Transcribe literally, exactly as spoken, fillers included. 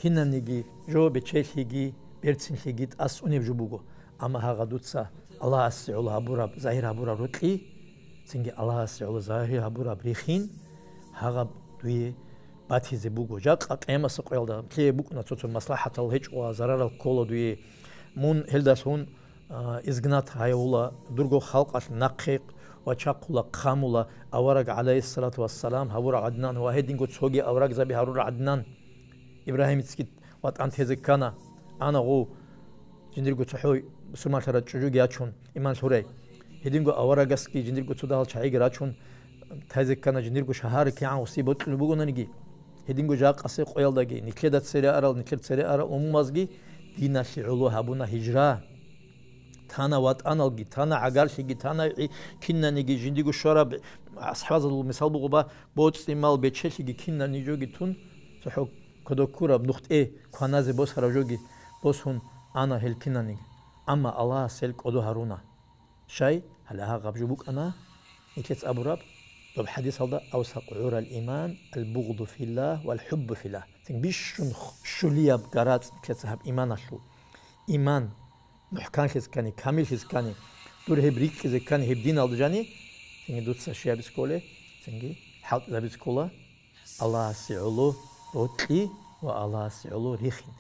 Кинаниги жо бечелъиги берцинлъиги тӀас унеб жо буго. Амма гьагъа дуца Аллагьасе гӀоло гьабураб, загьир гьабураб рокьи, цинги Аллагьасе гӀоло загьир гьабураб рихин, гьагъаб дуе батизе буго. Жакъа къиямасеб къоялда лъие букӀуна цо-цо маслахӀатал гьечӀо ва зарарал ккола дуе. Мун гьелдалъун, а, изгнат гьавула, дурго халкъалъ нахъе ва чахъула, хъамула, авараг, гӀалайгьиссалату вассалам, гьавураб гӀадинан ва гьединго цоги аварагзаби гьарураб гӀадинан. Ибрагьимицги ватӀан тезе ккана, ана гъов, жиндирго цохӀо бусурманлъарал чӀужуги ячун, иман лъурай. Гьединго аварагасги жиндирго цо дагьал чагӀиги рачун, тезе ккана, жиндирго шагьар кигӀан гъуси бокьулеб бугонаниги. Гьединго жакъасеб къоялдаги, нилъеда цере арал, нилъер цере арал умумазги диналъе гӀоло гьабуна гьижра. Тана ватӀаналги, тана гӀагарлъиги, тана гӀи-, кинаниги жиндиго щвараб асхӀабазул мисал буго ба, боцӀи-мал бечелъиги кинани жоги тун, цохӀо кодоккураб нухтӀе кваназе босараб жоги босун ана гьел кинаниги. Амма Аллагьас гьел кӀодо гьаруна. Щай, гьале гьагъаб жо букӀана, нилъец абураб, доб хӀадисалда: «Авсакъу гӀурал иман, ал-бугъду филлагь вал хӀуббу филлагь». Цин бищун щулияб гарацӀ нилъеца гьаб иманалъул. Иман мухӀканлъизе ккани, камиллъизе ккани, дур гьеб рикӀкӀизе ккани гьеб диналда жани, цинги дуца щиб гьабизе кколеб, цинги хӀалтӀизабизе ккола Аллагьасе гӀоло рокьи ва Аллагьасе гӀоло рихин.